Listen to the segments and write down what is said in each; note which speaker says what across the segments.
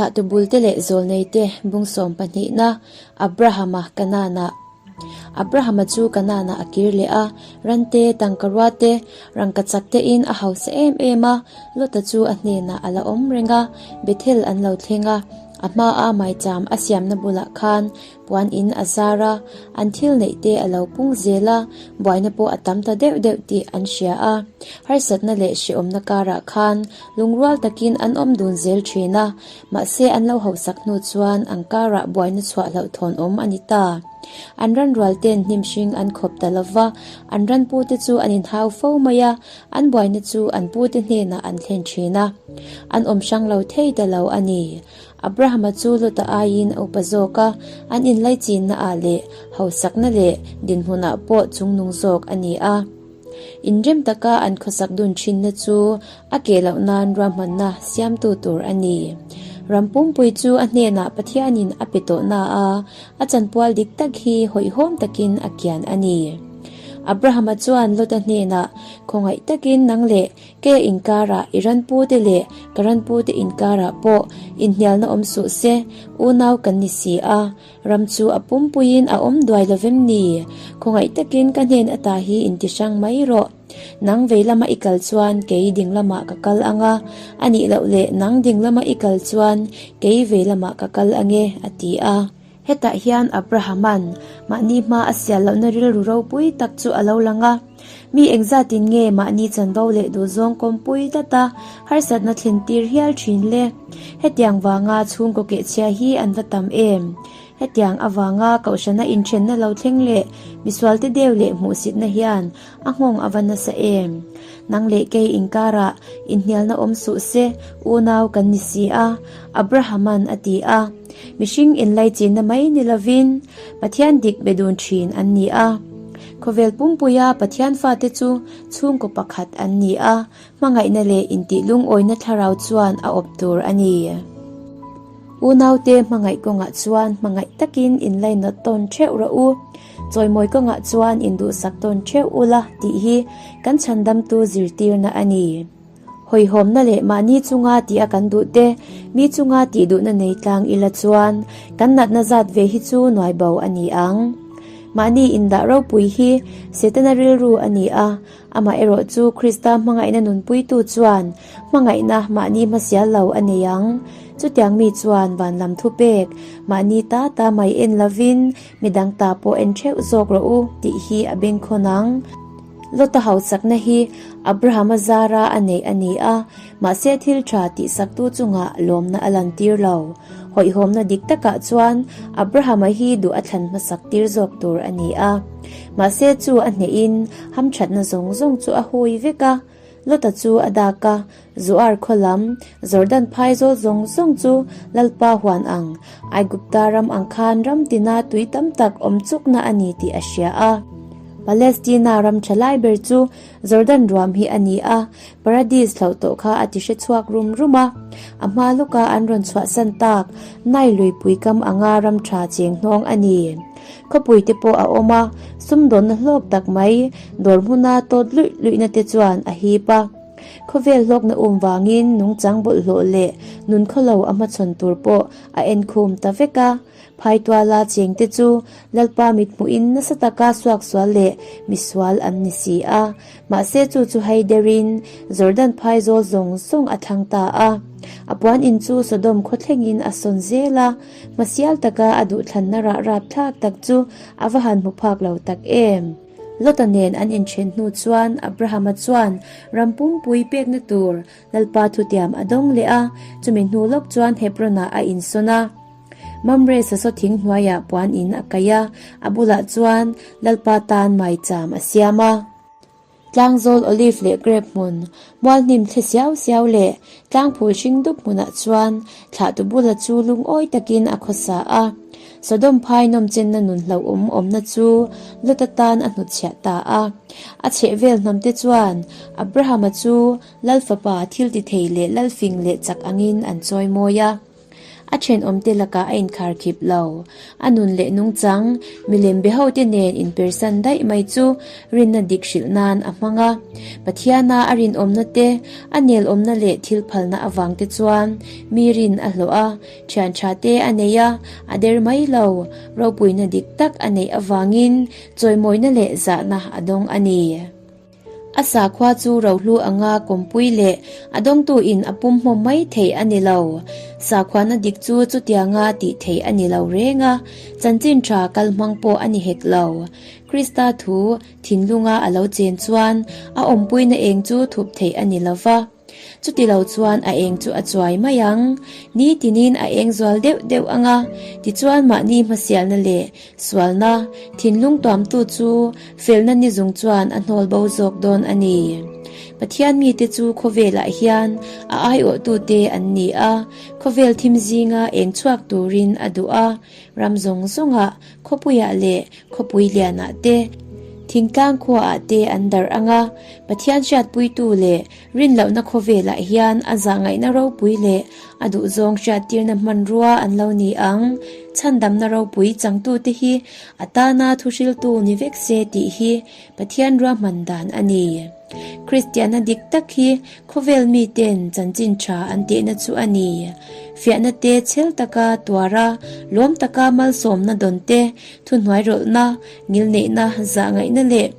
Speaker 1: Thlahtu bulte leh zawlneite bung sawm pahnihna Abrahama Kanaanah Abrahama chu Kanaanah a kir leh a, rante, tangkarua te, rangkachak tein a hausa em em a, Lota chu a hnenah a la awm reng a, Bethel an lo thleng a, a hmaa maicham a siamna bulah khan Puan in a zar a, an thil neih te a lo pung zel a, buaina pawh a tam ta deuh deuh tih an hria a. Harsatna leh hrehawmna karah khan lungrual takin an awm dun zel thin a, mahse an lo hausak hnu chuan an karah buaina chhuah hlauhthawn awm a ni ta. An ran rual ten hnim hring an khawp ta lo va, an ran pute chu an inhau fo mai a, an buaina chu an pute hnenah an thlen thin a, an awm hrang lo thei ta lo a ni. Abrahama chu Lota aiin a upa zawk a, an inlaichinna ah leh hausakna leh dinhmunah pawh chungnung zawk a ni a. Inrem taka an khawsak dun thinna chu a keh loh nan ruahmanna siamtu tur a ni. Ram pumpui chu a hnenah Pathianin a pe tawh na a, a chanpual dik tak hi hawihhawm takin a kian a ni. Abrahama chuan Lota hnenah, Khawngaih takin nang leh Ke inkarah i ranpute leh ka ranpute inkarah pawh inhnialna awm suh se, unau kan ni si a, ram chu a pumpuiin a awm duai lovem ni? Khawngaih takin ka hnen ata hi inti hrang mai rawh. Nang vei lama i kal chuan kei ding lamah ka kal ang a, a nih loh leh nang ding lama i kal chuan kei vei lamah ka kal ange, a ti a. Hetah hian Abrahama'n mahni hma a sial lohna rilru ropui tak chu a lo lang a. Mi engzatin nge mahni chanvo leh duhzawng kawmpui tlata harsatna thlen tir hial thin le? Hetiang vanga chhungkaw kehchhia hi an va tam em? Hetiang avanga kohhrana inthenna lo thleng leh misualte deu leh hmuhsitna hian a nghawng a va nasa em? Nang leh kei inkarah inhnialna awm suh se, unau kan ni si a, Abrahama'n a ti a. Mihring inlaichinna mai ni lovin Pathian dik be dun thin an ni a. Khawvel pumpuia Pathian fate chu chhungkaw pakhat an ni a, hmangaihna leh intih lungawina thlarau chuan a awp tur a ni. Unaute hmangaih kawngah chuan hmangaih takin inlainawt tawn theuh rawh u. Chawimawi kawngah chuan induhsak tawn theuh ula tih hi kan chhandamtu zirtirna a ni. Hawihhawmna leh mahni chunga tih a kan duh te, mi chunga tih duhna nei tlang ila chuan kan natna zat ve hi chu nuai bo a ni ang. Mahni indah ropui hi Setana rilru a ni a, amaherawh chu Krista hmangaihna nunpuitu chuan hmangaihna mahni hmasial lo a nei ang. Chutiang mi chuan van lam thupek, mahni ta ta mai en lovin midang ta pawh en theuh zawk rawh u tih hi a bengkhawn ang. Lota hausakna hi Abrahama zara a neih a ni a, mahse thil tha tihsaktu chungah lawmna a lantir lo. Hawihhawmna dik takah chuan Abrahama hi duh a thlan hmasak tir zawk tur a ni a. Mahse chu a hnehin hamthatna zawng zawng chu a hui vek a. Lota chu a dak a, Zoar khaw lam, Jordan phaizawl zawng zawng chu Lalpa huan ang, Aigupta ram ang khan ram tina tui tam tak awm chukna a ni tih a hria a. Palestina ram tha lai ber chu Jordan ruam hi a ni a, Paradis hloh tawh kha a ti hre chhuak rum rum a. A hma lawka an rawn chhuahsan tak, Nile luipui kam anga ram tha cheng hnawng a ni. Khawpui te pawh a awm a, sumdawnna hlawk tak mai, dawr hmuna tawt luih luihna te chuan a hip a. Khawvel hlawkna um vangin nungchang bawlhhlawh leh nun khawlo a hmachhawn tur pawh a enkhum ta vek a. Phaituala chengte chu Lalpa mithmuhin nasa taka suaksual leh misual an ni si a. Mahse chu chu hei derin Jordan phaizawl zawng zawng a thlang ta a. A puan in chu Sodom khawthlengin a sawn zel a. Hmasial taka a duhthlanna rah rapthlak tak chu a va han hmu phak lo tak em! Lota nen an inthen hnu chuan Abrahama chuan ram pumpui pekna tur Lalpa thutiam a dawng leh a, chumi hnu lawk chuan Hebron-ah a insawn a. Mamre sasaw thing hnuaiah puan in a kaih a, a bulah chuan Lalpa tan maicham a siam a. Tlangzawl olive leh grape hmun, mualhnim thli siau siau leh tlangphul hring dup hmunah chuan thlahtu bula chu lungawi takin a khawsa a. Sodom phai nawmchenna nun hlauhawm awmna chu Lota tan a hnutchhiah ta a. A chhehvel hnamte chuan Abrahama chu Lal fapa thil ti thei leh Lalfing leh chak angin an chawimawi a. A thenawmte lakah a inkharkhip lo. A nun leh nungchang, milem be hote nen inpersan daih mai chu rinna dik hrilh nan a hmang a. Pathiana a rinawmna te, a nelawmna leh thil phalna avangte chuan mi rin a hlawh a, thian tha te a nei a, a der mai lo. Ropuina dik tak a neih avangin chawimawina leh zahna a dawng a ni. A sakhua chu rohlu anga kawmpui leh a dawngtu in a pum hmawm mai thei a ni lo. Sakhuana dik chu chutianga tih theih a ni lo reng a, chanchin tha kal hmang pawh a ni hek lo. Krista thu thinlunga a lo chen chuan a awmpuina eng chu thup theih a ni lo va. Chuti lo chuan a eng chu a chuai mai ang. Ni tinin a eng zual deuh deuh ang a, tichuan mahni hmasialna leh sualna thinlung tuamtu chu felna ni zung chuan a hnawl bo zawk dawn a ni. Pathian mite chu khawvelah hian a aiawhtute an ni a, khawvel thim zinga eng chhuak turin a duh a, ram zawng zawngah khawpuiah leh Khawpui lianah te, thingtlang khuaah te an darh ang a, Pathian hriatpuitu leh rinlohna khawvelah hian a zahngaihna ropui leh a duhzawng hriattirna hmanrua an lo ni ang. Chhandamna ropui changtute hi a tana thuhriltu ni vek se tih hi Pathian ruahman dan a ni. Kristianna dik tak hi khawvel miten chanchin tha an tihna chu a ni. Fiahna te chhel taka tuar a, lawm taka malsawmna dawn te, thuhnuairawlhna, ngilneihna, zahngaihna leh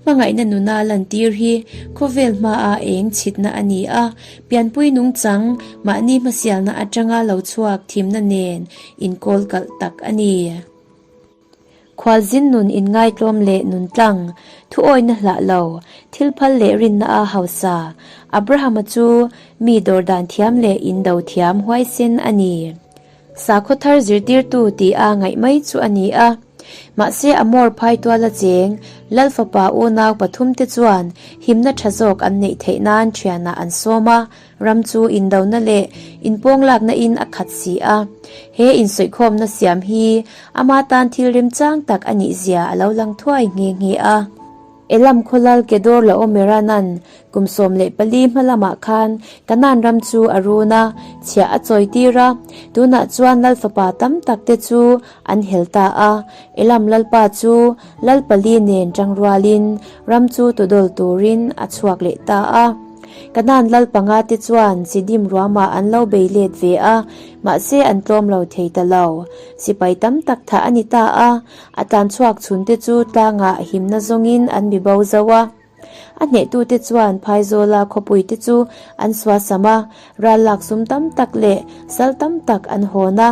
Speaker 1: hmangaihna nuna lantir hi khawvel hmaa eng chhitna a ni a, pianpui nungchang mahni hmasialna atanga lo chhuak thimna nen inkawl kalh tak a ni. Khualzin nun inngaitlawm leh nun tlang, thuawina hlah lo, thil phal leh rinna a hausa. Abrahama chu mi dawr dan thiam leh indo thiam huaisen a ni. Sakhaw thar zirtirtu tih a ngaih mai chu a ni a. Mahse Amor phaituala cheng Lal fapa unau pathumte chuan himna tha zawk an neih theih nan thianah an sawm a, Ram chu indona leh inpawnglakna in a khat si a, he insawikhawmna siam hi ama tan thil remchang tak a nih zia a lo lang thuai nghe nghe a. Elam khawlal Kedor Laomeranan kum 14 hma lamah khan Kanaan ram chu a run a, chhiah a chawi tir a, tunah chuan lal fapa tam tak te chu an hel ta a. Elam lalpa chu lal pali nen tangrualin ram chu tudawl turin a chhuak leh ta a. Kanaan lal panga te chuan Sidim ruamah an lo bei let ve a, mahse an tlawm lo thei ta lo. Sipai tam tak thah a ni ta a, a tlan chhuak chhun te chu tlangah himna zawngin an bi bo zo a. A hnehtute chuan Phaizawla khawpui te chu an suasam a, ral lak sum tam tak leh sal tam tak an hawn a,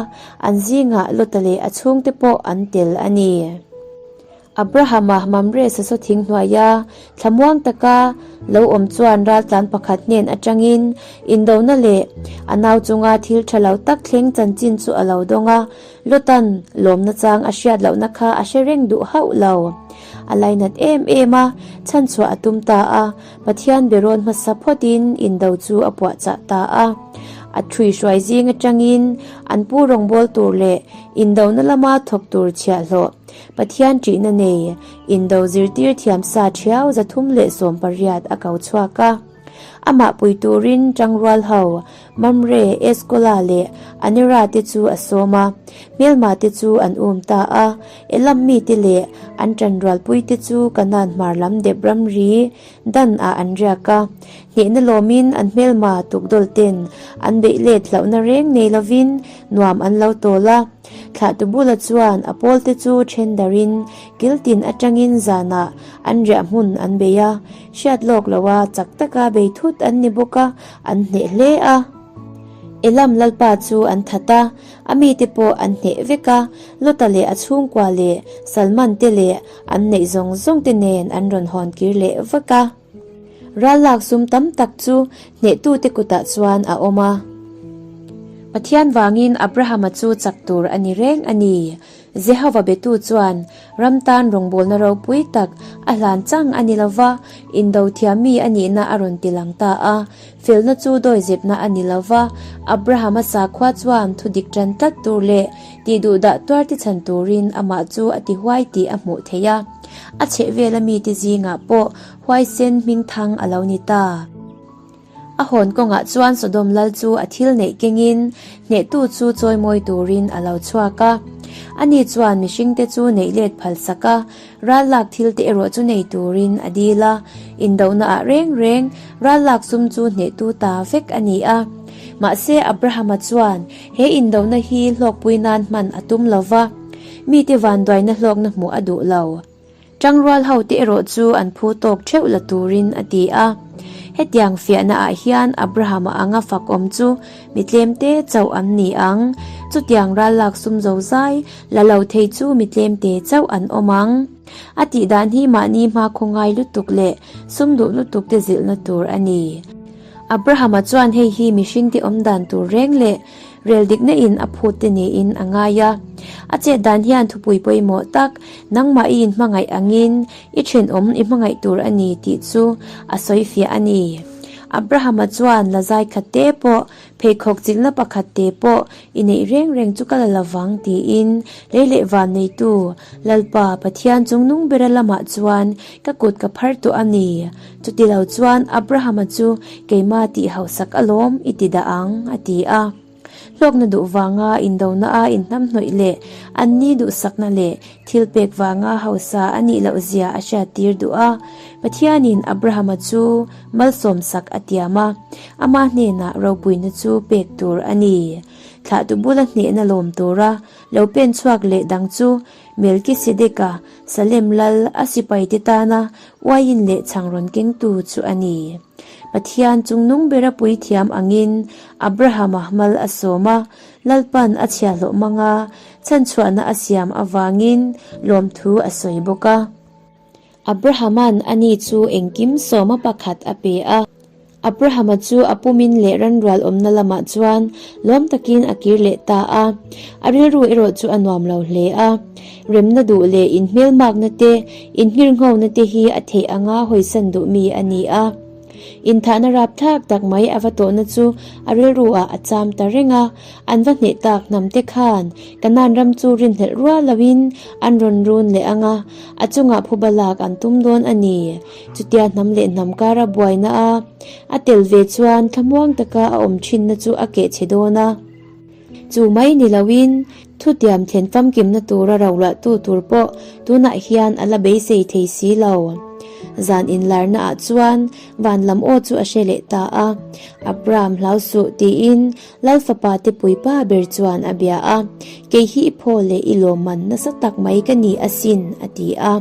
Speaker 1: an zingah Lota leh a chhungte pawh an tel a ni. Abrahama Mamre sasaw thing hnuaia thlamuang taka lo awm chuan raltlan pakhat hnen atangin indona leh a nau chunga thil tha lo tak thleng chanchin chu a lo dawng a, Lotan lawmna chang a hriat lohna kha a hre reng duh hauh lo. A lainat em em a, chhanchhuah a tum ta a, Pathian berawn hmasa phawtin indo chu a puahchah ta a. A ṭhuihruai zing atangin an pu rawngbâwl tur leh indona lama thawk tur chhiahhlawh Pathian ṭihna nei, indo zirtir thiam sa ṭhiau 318 a ko chhuak a. Amah pui turin ṭangrual ho, Mamre, Eskola leh Anera te chu a sawm a, hmelma te chu an um ta a. Elam mite leh an ṭanrualpui te chu Kanaan hmar lam dep ramri dan ah an riak a. Hnehna lawmin an hmelma tukdawl ten an beih let hlauhna reng nei lovin nuam an lo tawl a. Thlahtu bula chuan a pawlte chu then darin kiltin atangin zanah an riah hmun an bei a, hriat lawk loha chak taka bei thut an ni bawk a, an hneh hle a. Elam lalpa chu an that a, a mite pawh an hneh vek a, Lota leh a chhungkua leh Salman te leh an neih zawng zawng te nen an rawn hawn kir leh vek a. Ral lak sum tam tak chu hnehtute kutah chuan a awm a. Pathian vangin Abrahama chu chak tur a ni reng a ni. Jehova betu chuan ram tan rawngbawlna ropui tak a hlan chang a ni lo va, indo thiam mi a nihna a rawn ti lang ta a. Felna chu dawizepna a ni lo va, Abrahama sakhua chuan thudik tan tlat tur leh tihduhdah tuar ti chhan turin amah chu a ti huai tih a hmuh theih a. A chhehvela mite zingah pawh huaisen hmingthang a lo ni ta. A hawn kawngah chuan Sodom lal chu a thil neih kengin hnehtu chu chawimawi turin a lo chhuak a. Ani chuan mihringte chu neih let phalsak a, ral lak thilte erawh chu nei turin a dil a. Indohnaah reng reng ral lak sum chu hnehtu ta vek a ni a. Mahse Abrahama chuan he indohna hi hlawkpui nan hman a tum lo va, mite vanduaina hlawkna hmuh a duh lo. Tangrual ho te erawh chu an phu tawk theuh la turin a ti a. Hetiang fiahna ah hian Abrahama anga fak awm chu mi tlem te chauh an ni ang. Chutiang ral lak sum zo zai la lo thei chu mi tlem te chauh an awm ang. A tih dan hi mahni hma khawngai lutuk leh sum duh lutuk te zilhna tur a ni. Abrahama chuan hei hi mihringte awm dan tur reng leh rel dikna in a phut te niin a ngai a. A chet dan hian thupui pawimawh tak, nangmah i inhmangaih angin i thenawm i hmangaih tur a ni tih chu a sawi fiah a ni. Abrahama chuan lazai khat te pawh, pheikhawk chilhna pakhat te pawh i neih reng reng chu ka la lovang tiin lei leh van neitu Lalpa Pathian chungnung bera lamah chuan ka kut ka phar tawh a ni. Chutilo chuan Abrahama chu keima tih hausak alawm i ti dah ang, a ti a. Hlawkna duh vanga indona a inhnamhnawih leh anni duhsakna leh thil pek vanga hausa a nih loh zia a hriattir duh a. Pathianin Abrahama chu malsawmsak a tiam a, ama hnenah ropuina chu pek tur a ni. Thlahtu bula hnehna lawm tura lo pen chhuak leh dang chu Melkisedeka, Salem lal a sipaite tana uaiin leh chhang rawn kengtu chu a ni. Pathian chungnung bera puithiam angin Abrahama mal a sawm a, Lalpan a chhiahhlawh manga chhanchhuahna a siam avangin lawmthu a sawi bawk a. Abrahama'n ani chu engkim sawma pakhat a pe a. Abrahama chu a pumin leh ranrual awmna lamah chuan lawm takin a kir leh ta a. A rilru erawh chu a nuam lo hle a. Remna duh leh inhmelmakna te, inhmirnghona te hi a theih anga hawisan duh mi a ni a. Inthahna rapthlak tak mai a va tawhna chu a rilru ah a cham ta reng a. An va hneh tak hnam te khan Kanaan ram chu rinhlelh rual loin an rawn run leh ang a, a chungah phuba lak an tum dawn a ni. Chutia hnam leh hnam kara buaina a a tel ve chuan thlamuang taka a awm thinna chu a keh chhe dawn a. Chu mai ni loin thutiam thlen famkimna tura roluahtu tur pawh tunah hian a la beisei thei si lo. Zan inlarna ah chuan van lam aw chu a hre leh ta a, Abram hlau suh tiin Lal fapa te puipa ber chuan a bia a, Kei hi i phaw leh i lawmman nasa tak mai ka ni asin, a ti a.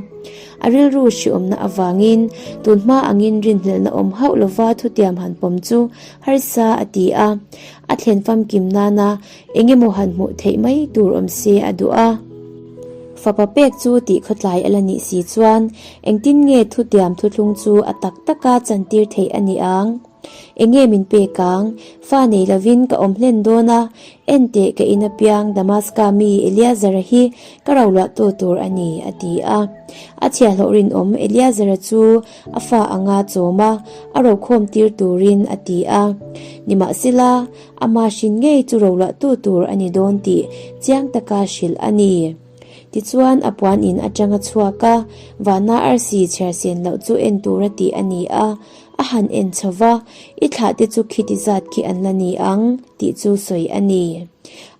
Speaker 1: A rilru hriawmna avangin tun hma angin rinhlelhna awm hauh lova thutiam han pawm chu harsa a ti a. A thlen famkim nana eng emaw han hmuh theih mai tur awm se a duh a. Fapa pek chu tih khawtlai a la nih si chuan engtin nge thutiam thuthlung chu a tak taka chantir theih a nih ang? Enge min pek ang? Fa nei lovin ka awm hlen dawn a, enteh ka in apiang Damaska mi Eliazara hi ka roluahtu tur a ni, a ti a. A chhiahhlawh rinawm Eliazara chu a fa anga chawm a, a rokhawm tir turin a ti a. Nimahsela, ama hrin ngei chu roluahtu tur a ni dawn tih chiang taka hrilh a ni. Tichuan, a puan in atanga chhuak a, vana arsi chhiar sen loh chu en tura tih a ni a. A han en chho va, I thlahte chu khiti zat khi an la ni ang, tih chu sawi a ni.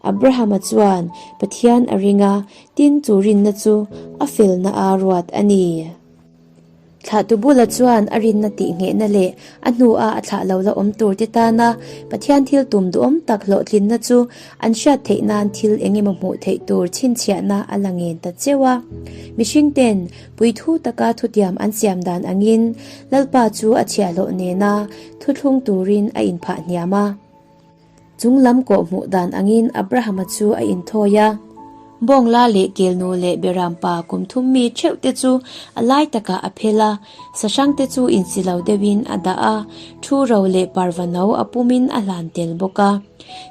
Speaker 1: Abrahama chuan Pathian a ring a, tin chu rinna chu a felna a ruat a ni. Thlahtu bula chuan a rinna tihnghehna leh a hnua a thlah lo la awm turte tana Pathian thil tum duhawm tak hlawhtlinna chu an hriat theih nan thil eng emaw hmuh theih tur chhinchhiahna a la ngen ta cheu a. Mihringten Puithu taka thutiam an siam dan angin Lalpa chu a chhiahhlawh nena thuthlung turin a inphah hniam a. Chung lam kawh hmuh dan angin Abrahama chu a inthawi a. Bawngla leh kelnu leh berampa kum thum mi theuh te chu a lai takah a phel a, sahrang te chu insi lo deuhin a dah a, thu ro leh parva no a pumin a hlan tel bawk a.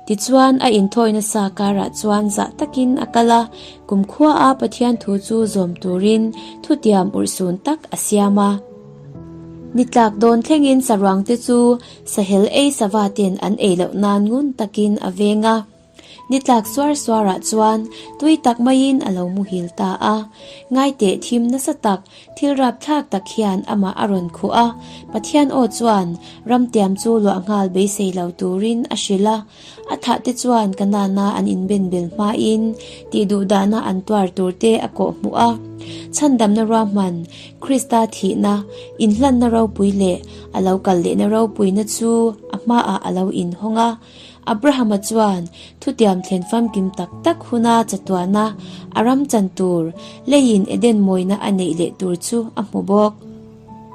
Speaker 1: Tichuan a inthawi nasa karah chuan zah takin a kal a, Kumkhua a Pathian thu chu zawm turin thutiam urhsun tak a siam a. Ni tlak dawn thlengin saruang te chu sahel ei sava ten an ei loh nan ngun takin a veng a. Ni tlak suar suarah chuan tui tak maiin a lo muhil ta a. Ngaiteh thim nasa tak, thil rapthlak tak hian amah a rawn khuh a. Pathian aw chuan ramtiam chu luah nghal beisei lo turin a hrilh a. A thahte chuan Kanana an inbenbel hmain tihduhdahna an tuar turte a kawhhmuh a. Chhandamna ruahman, Krista thihna, inhlanna ropui leh a lo kal lehna ropuina chu a hmaah a lo inhawng a. Abrahama chuan thutiam thlen famkim tak tak huna chatuana a ram chan tur leiin Eden mawina a neih leh tur chu a hmu bawk.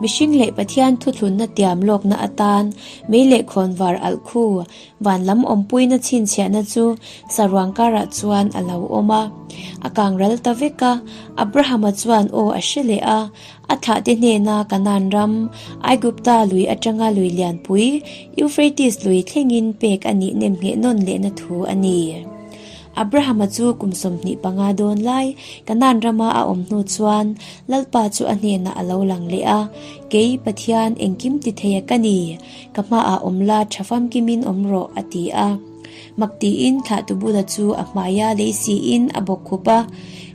Speaker 1: Mihring leh Pathian thuthlunna tiam lawkna atan mei leh khawnvar alh khu van lam awmpuina chhinchhiahna chu saruang karah chuan a lo awm a. A kang ral ta vek a, Abrahama chuan aw a hre leh a, a thlahte hnena Kanaan ram, Aigupta lui atanga lui lianpui, Euphrates lui thlengin pek a nih nemngheh nawn lehna thu a ni. Abrahama chu kum 25 dawn lai Kanaan rama a awm hnu chuan Lalpa chu a hnenah a lo lang leh a, Kei, Pathian, engkim ti thei a ka ni, ka hmaah awm la tha famkimin awm rawh, a ti a. Mak tiin thlahtu bula chu a hmaia lei siin a bawk khup a,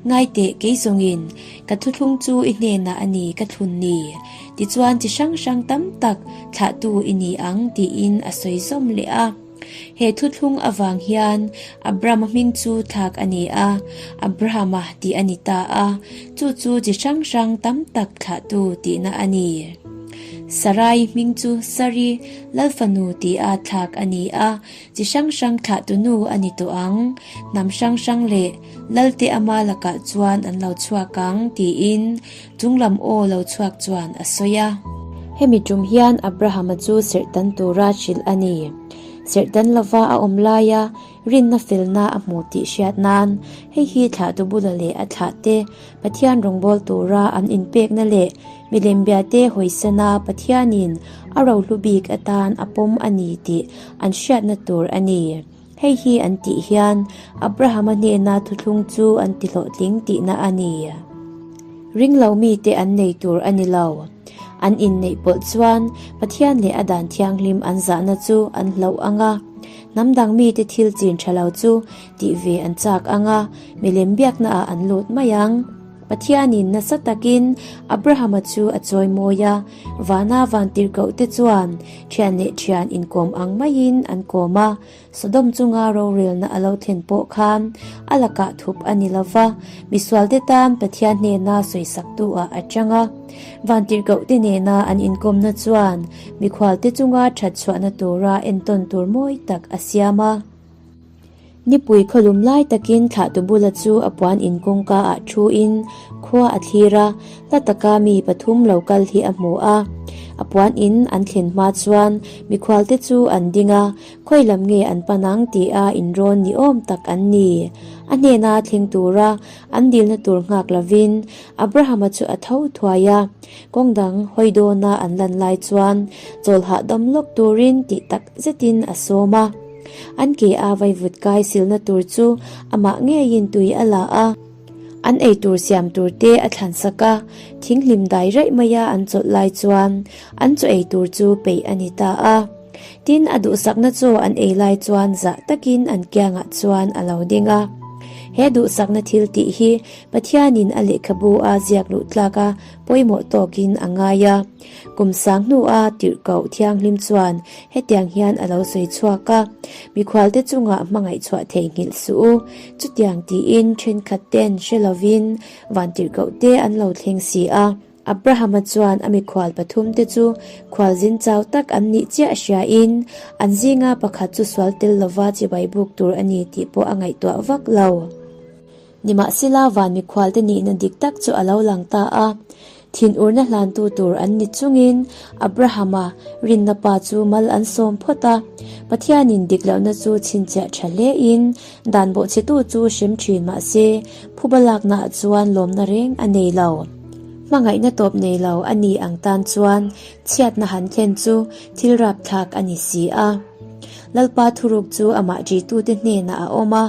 Speaker 1: Ngaiteh, kei zawngin, ka thuthlung chu i hnenah a ni, ka thlun ni. Tichuan chi hrang hrang tam tak thlahtu i ni ang, tiin a sawi zawm leh a. He thuthlung avang hian Abrama hming chu thlak a ni a, Abrahama tih a ni ta a, chu chu chi hrang hrang tam tak thlahtu tihna a ni. Sarai hming chu Sari, Lalfanu tia thlak a ni a, chi hrang hrang thlahtu nu a ni tawh ang, hnam hrang hrang leh Lalte ama lakah chuan an lo chhuak ang tiin Chunglam aw lo chhuak chuan a sawi a. Hemi tum hian Abrahama chu serhtan tura hrilh a ni. Serhtan lova a awm laia rinna felna a hmu tih hriat nan hei hi thlahtu bula leh a thlahte Pathian rawngbâwl tura an inpekna leh milembiate hawisana Pathianin a rohlu bik atan a pawm a ni tih an hriatna tur a ni. Hei hi an tih hian Abrahama hnena thuthlung chu an ti hlawhtling tihna a ni. Ringlo mite an nei tur a ni lo. An inneih pawlh chuan Pathian leh a dan thianghlim an zahna chu an hloh ang a, hnam dang mite thil chin tha lo chu tih ve an chak ang a, milem biaknaah an lut mai ang. Pathianin nasa takin Abrahama chu a chawimawi a, vana vantirhkohte chuan thian leh thian inkawm ang maiin an kawm a. Sodom chunga rorelna a lo thlen pawh khan a lakah thup a ni lo va, misualte tan Pathian hnena sawisaktu-ah a chang a. Vantirhkohte nena an inkawmna chuan mikhualte chunga that chhuahna tura entawn tur mawi tak a siam a. Nipui khawlum lai takin thlahtu bula chu a puan in kawngka ah thu in khua a thlir a, hla taka mi pathum lo kal hi a hmu a. A puan in an thlen hma chuan mikhual te chu an ding a, khawi lam nge an pan ang tih a inrawn ni awm tak an ni. A hnena thleng tura an dilna tur nghak lovin Abrahama chu a tho thuai a, kawng dang hawi dawna an lan lai chuan chawl hahdam lawk turin tih tak zetin a sawm a. An ke a vaivut kai silna tur chu amah ngeiin tui a la a, an ei tur siam tur te a thlan sak a, thinghlim dai raih maia an chawlh lai chuan an chaw ei tur chu peih a ni ta a. Tin, a duhsakna chaw an ei lai chuan zah takin an kiangah chuan a lo ding a. He duhsakna thil tih hi Pathianin a lehkhabu a ziak luh tlak a pawimawh tawkin a ngai a. Kum sang hnua tirhkoh thianghlim chuan hetiang hian a lo sawi chhuak a, Mikhualte chungah hmangaih chhuah theihnghilh suh u. Chutiang tiin thenkhat ten hre lovin van tirhkohte an lo thleng si a. Abrahama chuan a mikhual pathumte chu khualzin chau tak an nih chiah hriain an zinga pakhat chu sual tel lova chibai buk tur a ni tih pawh a ngaihtuah vak lo. Nimahsela van mikhualte nihna dik tak chu a lo lang ta a. Thinurna hlantu tur an ni chungin Abrahama rinna pa chu mal an sawm phawt a. Pathianin dik lohna chu chhinchhiah tha hlein dan bawhchhetu chu hrem thin mah se phuba laknaah chuan lawmna reng a nei lo. Hmangaihna tawp nei lo a ni ang tan chuan chhiatna han thlen chu thil rapthlak a ni si a. Lalpa thuruk chu amah ṭitute hnenah a awm a.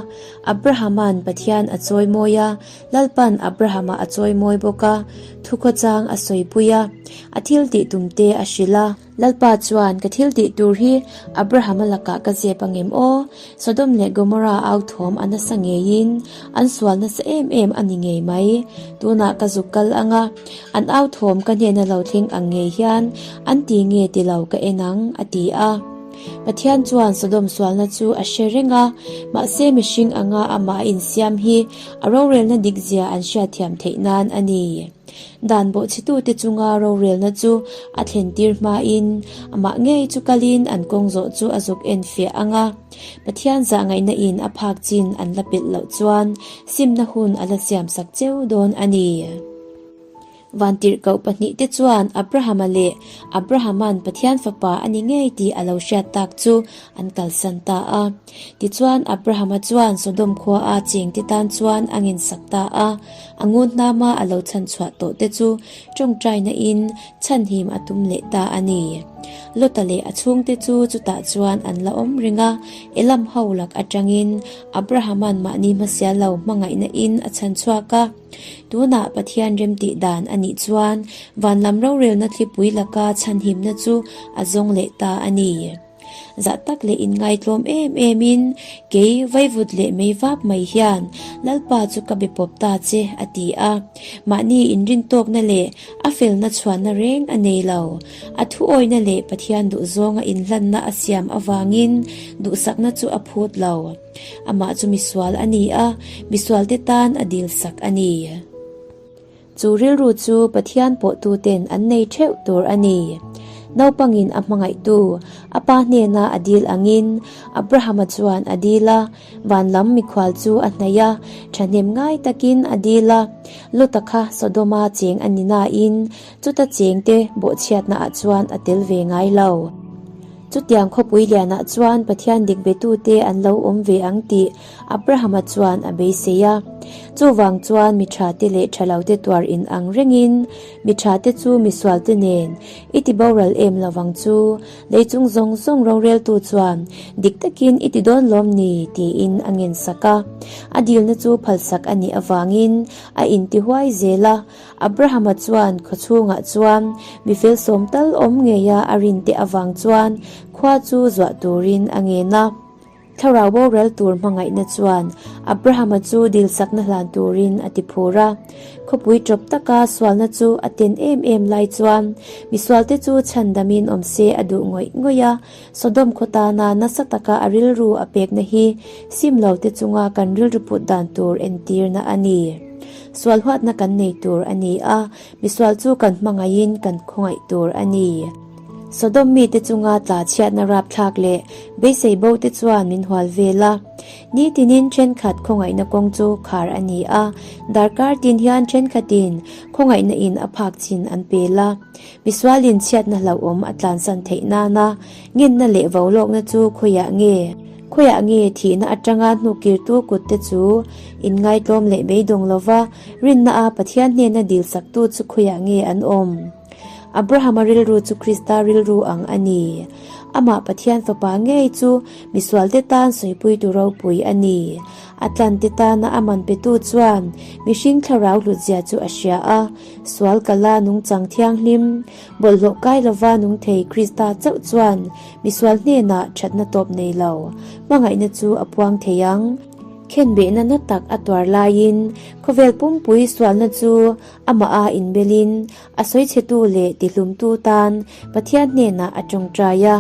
Speaker 1: Abrahama'n Pathian a chawimawi a, Lalpa'n Abrahama a chawimawi bawk a, thukhawchang a sawipui a, a thiltih tumte a hrilh a. Lalpa chuan, Ka thil tih tur hi Abrahama lakah ka zep angem aw? Sodom leh Gomorrah au thawm a nasa ngeiin an sual nasa em em a ni ngei mai. Tunah ka zuk kal ang a, an au thawm ka hnena lo thleng ang ngei hian an ti nge ti lo ka en ang, a ti a. Pathian chuan Sodom sualna chu a hre reng a, mahse mihring anga amah a insiam hi a rorelna dikzia an hriatthiam theih nan a ni. Dan bawhchhetute chunga rorelna chu a thlentir hmain amah ngei chu kalin an kawng zawh chu a zuk en fiah ang a. Pathian zahngaihna in a phak chin an la pelh loh chuan simna hun a la siamsak cheu dawn a ni. Vantirhkoh pahnihte chuan Abrahama leh Abrahama'n Pathian fapa a ni ngei tih a lo hriat tak chu an kalsan ta a. Tichuan Abrahama chuan Sodom khua a chengte tan chuan a ngensak ta a. A ngun hnama a lo chhanchhuah tawh te chu tawngtaina in chhanhim a tum leh ta a ni. Lota leh a chhungte chu chutah chuan an la awm reng a, Elam ho lak atangin Abrahama'n mahni hmasial lo hmangaihna in a chhanchhuak a. Tunah Pathian remtih dan a nih chuan van lam rorelna thlipui laka chhanhimna chu a zawng leh ta a ni. Zah tak leh inngaitlawm em em in, Kei vaivut leh mei vap mai hian Lalpa chu ka be pawp ta che, a ti a. Mahni inrintawkna leh a felna chhuanna reng a nei lo. A thuawina leh Pathian duhzawnga inhlanna a siam avangin duhsakna chu a phut lo. Amah chu misual a ni a, misualte tan a dilsak a ni. Chu rilru chu Pathian pawhtuten an nei theuh tur a ni. Naupangin a hmangaihtu a pa hnena a dil angin Abrahama chuan a dil a, van lam mikhual chu a hnaih a, thahnem ngai takin a dil a. Lota kha Sodoma cheng a ni nain chuta chengte bawhchhiatnaah chuan a tel ve ngai lo. Chutiang khawpui lianah chuan Pathian dik betute an lo awm ve ang tih Abrahama chuan a beisei a. Chuvang chuan mi thate leh thalote tuar in ang rengin mi thate chu misualte nen i ti boral em lovang chu, leichung zawng zawng roreltu chuan dik takin i ti dawn lawm ni tiin a ngensak a. A dilna chu phalsak a nih avangin a intihuai zel a. Abrahama chuan khawchhungah chuan mi fel sawm tal awm ngeia a rinte avang chuan khua chu zuah turin a ngen a. Thlarau boral tur hmangaihna chuan Abrahama chu dilsakna hlan turin a ti phur a. Khawpui tawp taka sualna chu a ten em em lai chuan misualte chu chhandamin awm se a duh ngawih ngawih a. Sodom khaw tana nasa taka a rilru a pekna hi sim lote chunga kan rilru put dan tur entirna a ni. Sual huatna kan nei tur a ni a, misual chu kan hmangaihin kan khawngaih tur a ni. Sodom mite chunga tla chhiatna rapthlak leh beisei bo te chuan min hual vel a. Nitinin thenkhat khawngaihna kawng chu khar a ni a, darkar tin hian thenkhatin khawngaihna in a phak chin an pel a. Misualin chhiatna hlauhawm a tlansan theih nana ngenna leh volawkna chu khawiah nge? Khawiah nge thihna atanga hnukirtu kut te chu inngaitlawm leh beidawng lova rinna a Pathian hnena dilsaktu chu khawiah nge an awm? Abrahama rilru chu Krista rilru ang a ni. Amah Pathian Fapa ngei chu misualte tan sawipuitu ropui a ni. A tlante tana a man petu chuan mihring thlarau hlutzia chu a hria a, sual kala nungchang thianghlim, bawlhhlawh kai lova nung thei Krista chauh chuan misual hnenah thatna tawp nei lo hmangaihna chu a puang thei ang. Khenbehna na tak a tuar laiin khawvel pumpui sualna chu amah a inbelin A sawichhetu leh tihlumtu tan Pathian hnenah a tawngtai a.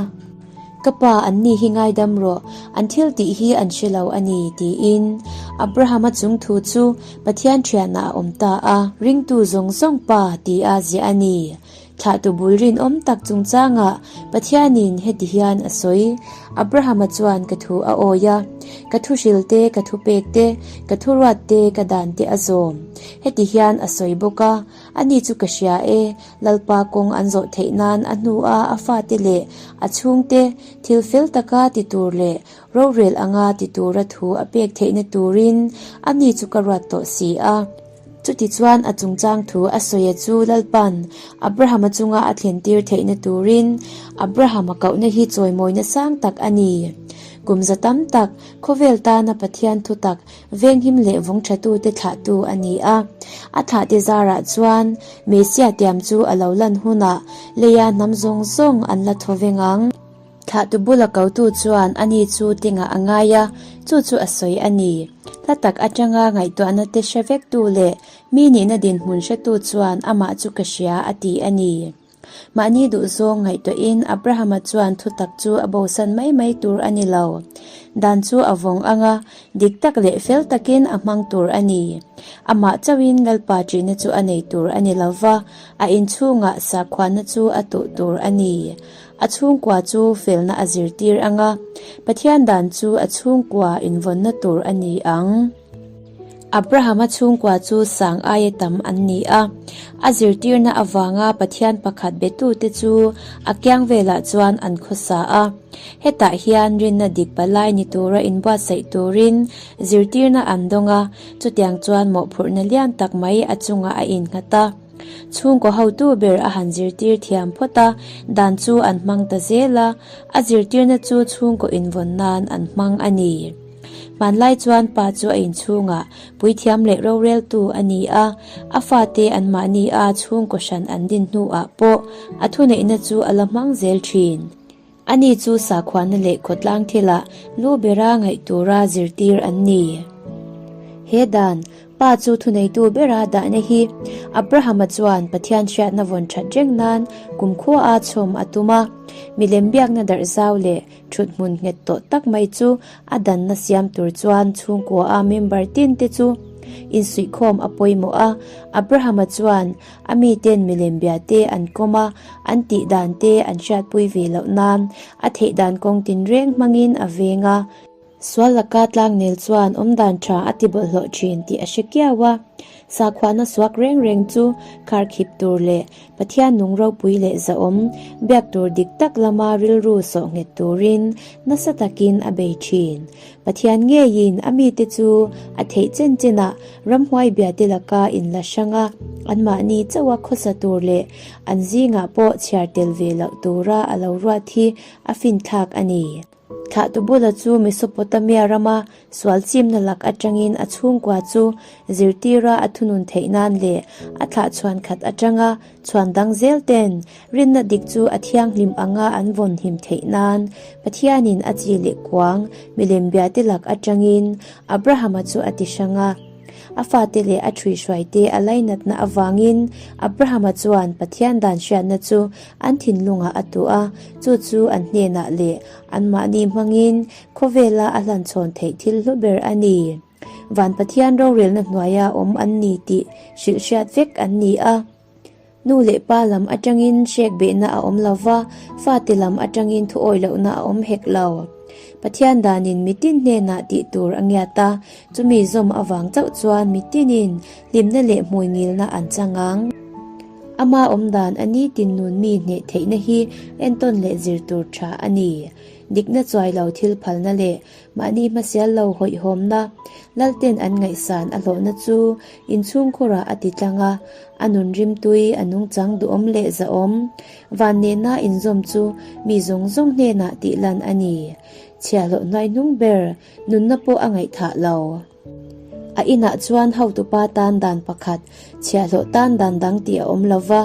Speaker 1: Ka pa, anni hi ngaidam rawh, an thil tih hi an hre lo a ni, tiin Abrahama chung thu chu Pathian thianah a awm ta a. Ringtu zawng zawng pa tia ziah a ni. Thlahtu bul rinawm tak chungchangah Pathianin heti hian a sawi, Abrahama chuan ka thu a awi a, ka thuhril te, ka thupek te, ka thuruat te, ka dan te a zawm. Heti hian a sawi bawk a. Ani chu ka hria e, Lalpa kawng an zawh theih nan a hnua a fate leh a chhungte thil fel taka ti tur leh rorel anga ti tura thu a pek theihna turin ani chu ka ruat tawh si a. Chutichuan a chungchang thu a sawi a chu Lalpa'n Abrahama chunga a thlentir theihna turin Abrahama kohna hi chawimawina sang tak a ni. Kum za tam tak khawvel tana Pathian thutak venghim leh vawng thatute thlahtu a ni a. A thlahte zarah chuan Messiah tiam chu a lo lan hunah leia hnam zawng zawng an la thaw veng ang. Thlahtu bula kotu chuan ani chu tingah a ngai a, chu chu a sawi a ni. Hla tak atanga ngaihtuahna te hre vektu leh mi nihna dinhmun hretu chuan amah chu ka hria a ti a ni. Mahni duhzawng ngaihtuahin Abrahama chuan thutak chu a bosan mai mai tur a ni lo. Dan chu a vawng ang a, dik tak leh fel takin a hmang tur a ni. Amah chauhin Lalpa ṭihna chu a nei tur a ni lo va, a inchhungah sakhuana chu a tuh tur a ni. A chhungkua chu felna a zirtir ang a, Pathian dan chu a chhungkua invawnna tur a ni ang. Abrahama chhungkua chu sang aia tam an ni a, a zirtirna avanga Pathian pakhat betute chu a kiang velah chuan an khawsa a. Hetah hian rinna dik palai ni tura inbuatsaih turin zirtirna an dawng a, chutiang chuan mawhphurhna lian tak mai a chungah a innghat a. Chhungkaw hotu ber a han zirtir thiam phawt a, dan chu an hmang ta zel a, a zirtirna chu chhungkaw invawn nan an hmang a ni. Hmanlai chuan pa chu a inchhungah puithiam leh roreltu a ni a, a fate anmahni a chhungkaw hran an din hnuah pawh a thuneihna chu a la hmang zel thin. Ani chu sakhuana leh khawtlang thilah lu bera ngaih tura zirtir an ni. He dan, Pa chu thuneitu bera dahna hi Abrahama chuan Pathian hriatna vawn that reng nan kumkhua a chhawm a tum a. Milem biakna darh zau leh thut hmun nghet tawh tak mai chu a danna siam tur chuan chhungkua a member tin te chu insuihkhawm a pawimawh a. Abrahama chuan A miten milem bia te an kawm a, an tih dan te an hriatpui ve loh nan a theih dan kawng tinreng hmangin a veng a. Sual laka tlangnel chuan awmdan tha a ti bawlhhlawh thin tih a hre kiau a. Sakhuana suak reng reng chu kharkhip tur leh Pathian nung ropui leh zahawm biak tur dik tak lama rilru sawh nghet turin nasa takin a bei thin. Pathian ngeiin a mite chu a theih chen chenah Ramhuai biate laka inla hrang a, anmahni chauha khawsa tur leh an zingah pawh chhiar tel ve loh tura a lo ruat hi a finthlak a ni. Thlahtu bula chu Mesopotamia rama sual chimna lak atangin a chhungkua chu zirtira a thunun theih nan leh a thlah chhuan khat atanga chhuan dang zel ten rinna dik chu a thianghlim anga an vawn him theih nan Pathianin a chi leh kuang milem biate lak atangin Abrahama chu a ti hrang a. A fate leh a ṭhuihhruaite a lainatna avangin Abrahama chuan Pathian dan hriatna chu an thinlungah a tuh a, chu chu an hnenah leh anmahni hmangin khawvela a hlanchhawn theih thil hlu ber a ni. Van Pathian rorelna hnuaia awm an ni tih hrilhhriat vek an ni a. Nu leh pa lam atangin hrek behna a awm lo va, fate lam atangin thuawi lohna a awm hek lo. Pathian danin mitin hnenah tih tur a ngiat a, chumi zawm avang chauh chuan mitinin hlimna leh hmuingilna an chang ang. Ama awmdan a nitin nun mi hneh theihna hi entawn leh zir tur tha a ni. Dikna chuai lo thil phalna leh mahni hmasial lo hawihhawmna Lalten an ngaihsan a hlawhna chu inchhungkhurah a ti tlang a, a nun rimtui, a nungchang duhawm leh zahawm, van nena inzawm chu mi zawng zawng hnenah tihlan a ni. Chhiahhlawh hnuaihnung ber nunna pawh a ngaihthah lo. A inah chuan hotupa tan dan pakhat, chhiahhlawh tan dan dang tih a awm lo va.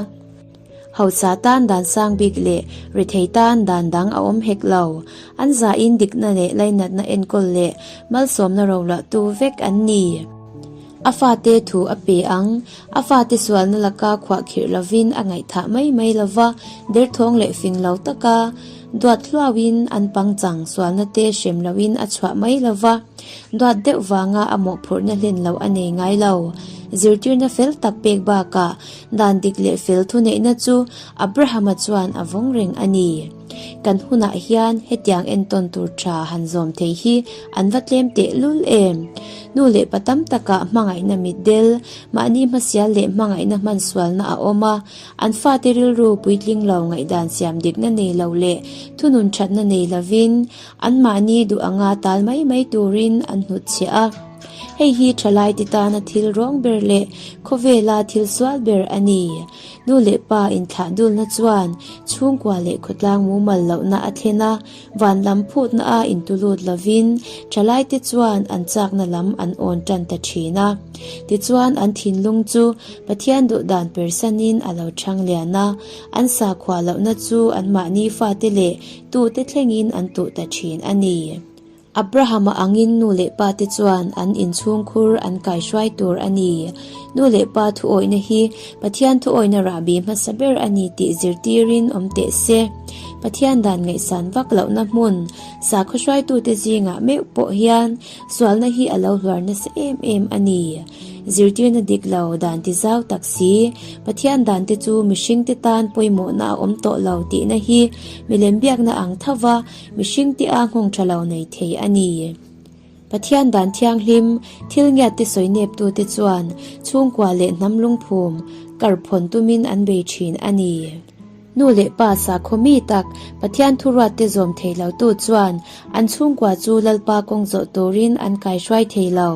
Speaker 1: Hausa tan dan sang bik leh rethei tan dan dang a awm hek lo. An zahin dikna leh lainatna enkawl leh malsawmna roluahtu vek an ni. A fate thu a pe ang. A fate sualna laka khuahkhirh lovin a ngaihthah mai mai lo va, derthawng leh fing lo taka duat hluauin an pangchang sualna te hrem loin a chhuah mai lo va. Duat deuh vanga a mawhphurhna hlen loh a nei ngai lo. Zirtirna fel tak pek bakah dan dik leh fel thuneihna chu Abrahama chuan a vawng reng a ni. Kan hunah hian hetiang entawn tur tha han zawm thei hi an va tlem teh lul em? Nu leh pa tam takah hmangaihna mitdel, mahni hmasial leh hmangaihna hmansualna a awm a, an fate rilru puitling lo ngaihdan siam dikna nei lo leh thunun thatna nei lovin Anmahni duh anga tal mai mai turin an hnutchhiah a. Hei hi thalaite tana thil rawng ber leh khawvela thil sual ber a ni. Nu leh pa inthlah dulna chuan chhungkua leh khawtlang mumal lohna a thlen a, van lam phutna a intulut lovin thalaite chuan an chakna lam an awn tan ta thin a. Tichuan an thinlung chu Pathian duhdan persanin a lo chhang lian a, an sakhua lohna chu anmahni fate leh tute thlengin an tuh ta thin a ni. Abrahama angin nu leh pa te chuan an inchhungkhur an kaihruai tur a ni. Nu leh pa thuawihna hi Pathian thuawihna rahbi hmasa ber a ni tih zirtirin awm teh se. Pathian dan ngaihsan vak lohna hmun sakhaw hruaitute zingah meuh pawh hian sualna hi a lo hluar nasa em em a ni. Zirtirna dik lo dan ti zau tak si, Pathian dan te chu mihringte tan pawimawhna a awm tawh lo tihna hi milem biakna ang tho va, Mihring te a nghawng tha lo nei thei a ni. Pathian dan thianghlim, thil ngiat te sawi nep tu te chuan chhungkua leh hnam lungphum kar phawn tumin an bei thin a ni. Nu leh pa sakhaw mi tak Pathian thuruat te zawm thei lo tu chuan an chhungkua chu Lalpa kawng zawh turin an kaihruai thei lo.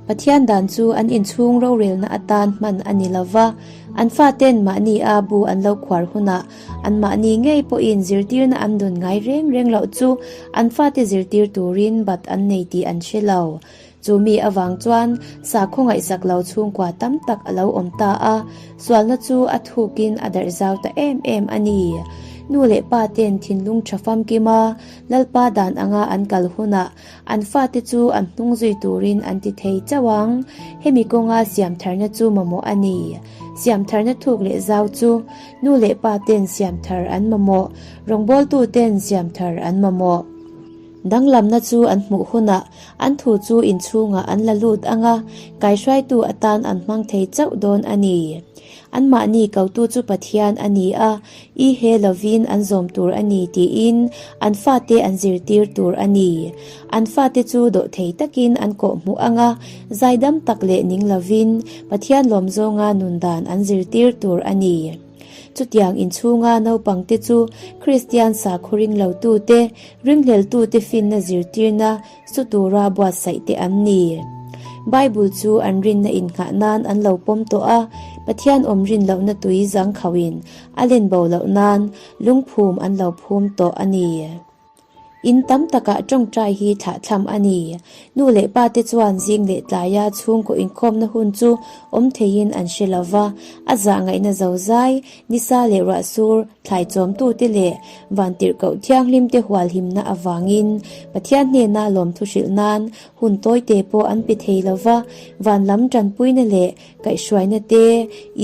Speaker 1: Pathian dan chu an inchhung rorelna atan hman a ni lo va, an faten mahni a bu an lo khuar hunah anmahni ngei pawhin zirtirna an dawn ngai reng reng loh chu an fate zirtir turin bat an nei tih an hre lo. Chu mi avang chuan sakhaw ngaihsak lo chhungkua tam tak a lo awm ta a, sualna chu a thukin a darh zau ta em em a ni. Nu leh pa ten thinlung tha famkim a, Lalpa dan anga an kal hunah An fate chu an hnung zui turin an ti thei chauh ang. Hemi kawnga siamtharna chu mamawh a ni. Siamtharna thuk leh zau chu nu leh pa ten siamthar an mamawh, rawngbawltu ten siamthar an mamawh. Danglamna chu an hmuh hunah an thu chu inchhungah an la lut ang a, kaihruaitu atan an hmang thei chauh dawn a ni. Anmahni kotu chu Pathian a ni a, i he lovin an zawm tur a ni tiin an fate an zirtir tur a ni. An fate chu dawhthei takin an kawhhmuh ang a, zaidam tak leh ning lovin Pathian lawm zawnga nun dan an zirtir tur a ni. Chutiang inchhunga naupangte chu Kristian sakhaw ringlotute, ringhleltute finna zirtirna Chu tura buatsaih te an ni. Bible chu an rinna innghah nan an lo pawm tawh a, Pathian awm rin lohna tui zang khauhin a len bo loh nan lungphum an lo phum tawh a ni. In tam takah tawngtai hi thlahthlam a ni. Nu leh pa te chuan zing leh tlaia chhungkaw inkhawmna hun chu awm theiin an hre lo va, a zah ngaihna zozai, nisa leh ruahsur, Thlai chawmtute leh vantirhkoh thianghlimte hualhimna avangin Pathian hnena lawmthu hrilh nan hun tawite pawh an pe thei lo va, van lam tanpuina leh kaihhruaina te,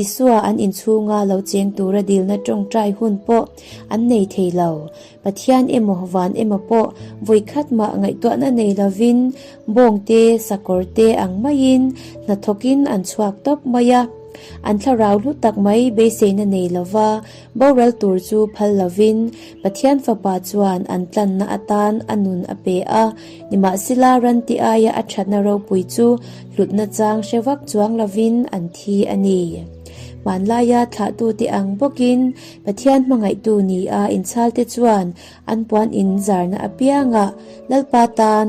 Speaker 1: Isua an inchhunga lo cheng tura dilna tawngtai hun pawh an nei thei lo. Pathian emaw van emaw pawh vawikhat mah ngaihtuahna nei lovin bawngte, sakawrte ang maiin hnathawkin an chhuak tawp mai a. An thlarau hlu tak mai beiseina nei lova boral tur chu phal lovin Pathian Fapa chuan an tlanna atan a nun a pe a, nimahsela ranti aia a thatna ropui chu hlutna chang hre vak chuang lovin an thi a ni. Hmanlaia thlahtute ang bawkin Pathian hmangaihtu ni a inchhalte chuan an puan in zarna apiangah Lalpa tan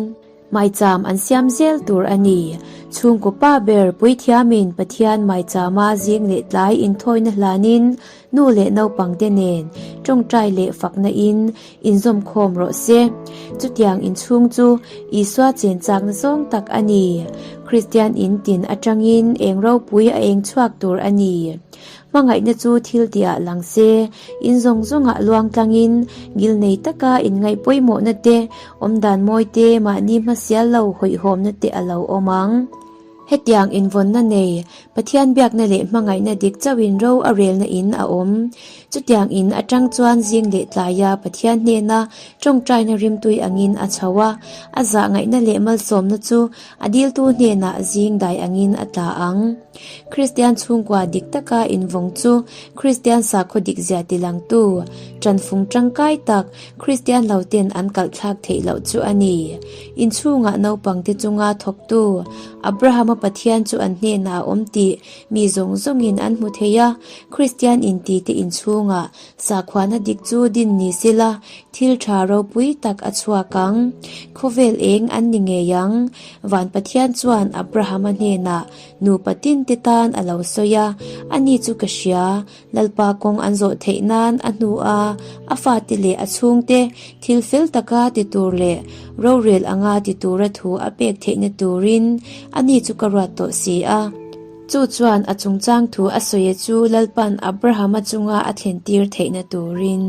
Speaker 1: Maicham an siam zel tur a ni. Chhungkaw pa ber puithiamin Pathian maichama zing leh tlai inthawina hlanin nu leh naupangte nen tawngtai leh fakna in inzawmkhawm rawh se. Chutiang inchhung chu Isua chen chakna zawng tak a ni. Kristian in tin atangin eng ropui a eng chhuak tur a ni. Hmangaihna chu thil tihah lang se, in zawng zawngah luang tlangin ngilnei taka inngaih pawimawhna te, awmdan mawi te, mahni hmasial lo hawihhawmna te a lo awm ang. Hetiang invawnna nei, Pathian biakna leh hmangaihna dik chauhin ro a relna in a awm. Chutiang in atang chuan zing leh tlaia Pathian hnena tawngtaina rimtui angin a chho a, a zahngaihna leh malsawmna chu a diltu hnenah zing dai angin a tla ang. Kristian chhungkua dik taka invawng chu Kristian sakhaw dikzia tilangtu, tanfung tangkai tak Kristian loten an kalhthlak theih loh chu a ni. Inchhungah naupangte chunga thawktu Abrahama Pathian chu an hnenah a awm tih mi zawng zawngin an hmu thei a, Kristian intite inchhung. chhungah sakhuana dik chu din ni sela thil tha ropui tak a chhuak ang. Khawvel eng an ni ngei ang. Van Pathian chuan Abrahama hnenah nupa tinte tan a lo sawi a, Ani chu ka hria, Lalpa kawng an zawh theih nan a hnu a, a fate leh a chhungte thil fel taka ti tur leh rorel anga ti tura thu a pek theihna turin ani chu ka ruat tawh si a. Chu chuan a chungchang thu a sawi chu Lalpa'n Abrahama chunga a thlentir theihna turin.